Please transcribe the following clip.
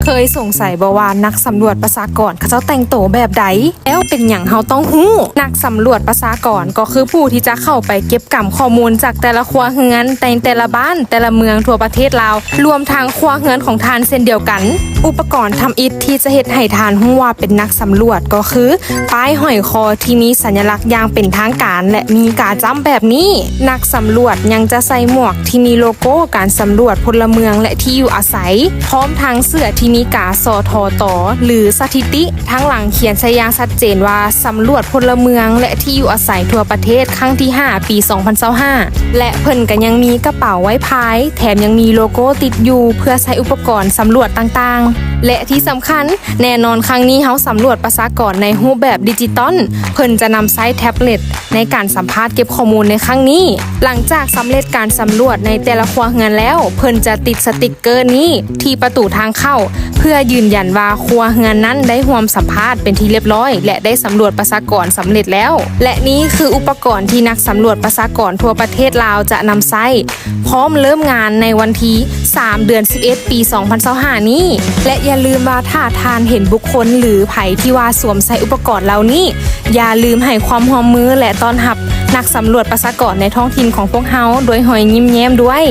ເຄີຍສົງໄສບໍ່ວ່ານັກສຳຫຼວດປະຊາກອນເຂົາເຈົ້າແຕ່ງໂຕແບບໃດ? ແລ້ວເປັນຫຍັງເຮົາຕ້ອງຮູ້? ນັກສຳຫຼວດປະຊາກອນກໍຄືຜູ້ທີ່ຈະເຂົ້າໄປເກັບກຳຂໍ້ມູນຈາກແຕ່ລະຄົວເຮືອນ ໃນແຕ່ລະບ້ານ ແຕ່ລະເມືອງທົ່ວປະເທດລາວ ລວມທັງຄົວເຮືອນຂອງທ່ານເຊັ່ນດຽວກັນ. ອຸປະກອນທຳອິດທີ່ຈະເຮັດໃຫ້ທ່ານຮູ້ວ່າເປັນນັກສຳຫຼວດກໍຄື ປ້າຍຫ້ອຍຄໍທີ່ມີສັນຍະລັກຢ່າງເປັນທາງການ ແລະ ມີກາຈ້ຳແບບນີ້. ນັກສຳຫຼວດຍັງຈະໃສ່ໝວກທີ່ມີໂລໂກ້ການສຳຫຼວດພົນລະເມືອງ ແລະ ທີ່ຢູ່ອາໄສ, ພ້ອມທັງເສື້ອທີ່ມີກາ ສທຕ ຫຼື ສະຖິຕິ. ທາງຫຼັງຂຽນໃສ່ຢ່າງຊັດເຈນວ່າ ສຳຫຼວດພົນລະເມືອງ ແລະ ທີ່ຢູ່ອາໄສທົ່ວປະເທດ ຄັ້ງທີຫ້າ ປີສອງພັນຊາວຫ້າ ແລະ ເພິ່ນກໍຍັງມີກະເປົາໄວ້ພາຍ, ແຖມຍັງມີໂລໂກ້ຕິດຢູ່ ເພື່ອໃຊ້ອຸປະກອນສຳຫຼວດຕ່າງໆ ແລະ ທີ່ສຳຄັນ ແນ່ນອນ ຄັ້ງນີ້ເຮົາສຳຫຼວດປະຊາກອນໃນຮູບແບບດິຈິຕອນ, ເພິ່ນຈະນຳໃຊ້ແທັບເລັດໃນການສຳພາດເກັບຂໍ້ມູນໃນຄັ້ງນີ້. ຫຼັງຈາກສຳເລັດການສຳຫຼວດໃນແຕ່ລະຄົວເຮືອນແລ້ວ, ເພິ່ນຈະຕິດສະຕິກເກີນີ້ທີ່ປະຕູທາງເຂົ້າ ເພື່ອຢືນຢັນວ່າຄົວເຮືອນນັ້ນໄດ້ຮ່ວມສຳພາດເປັນທີ່ລຽບຮ້ອຍ ແລະ ໄດ້ສຳຫຼວດປະຊາກອນສຳເລັດແລ້ວ. ແລະ ນີ້ຄືອຸປະກອນທີ່ນັກສຳຫຼວດປະຊາກອນທົ່ວປະເທດລາວຈະນຳໃຊ້ ພ້ອມເລີ່ມງານໃນວັນທີສາມ ເດືອນສິບເອັດ ປີສອງພັນຊາວຫ້ານີ້. ແລະ ຢ່າລືມວ່າຖ້າທ່ານເຫັນບຸກຄົນ ຫຼື ໃຜທີ່ວ່າສວມໃສ່ອຸປະກອນເຫຼົ່ານີ້, ຢ່າລືມໃຫ້ຄວາມຮ່ວມມື ແລະ ຕ້ອນຮັບນັກສຳຫຼວດປະຊາກອນໃນທ້ອງຖິ່ນຂອງພວກເຮົາດ້ວຍຮອຍຍິ້ມແຍ້ມດ້ວຍ.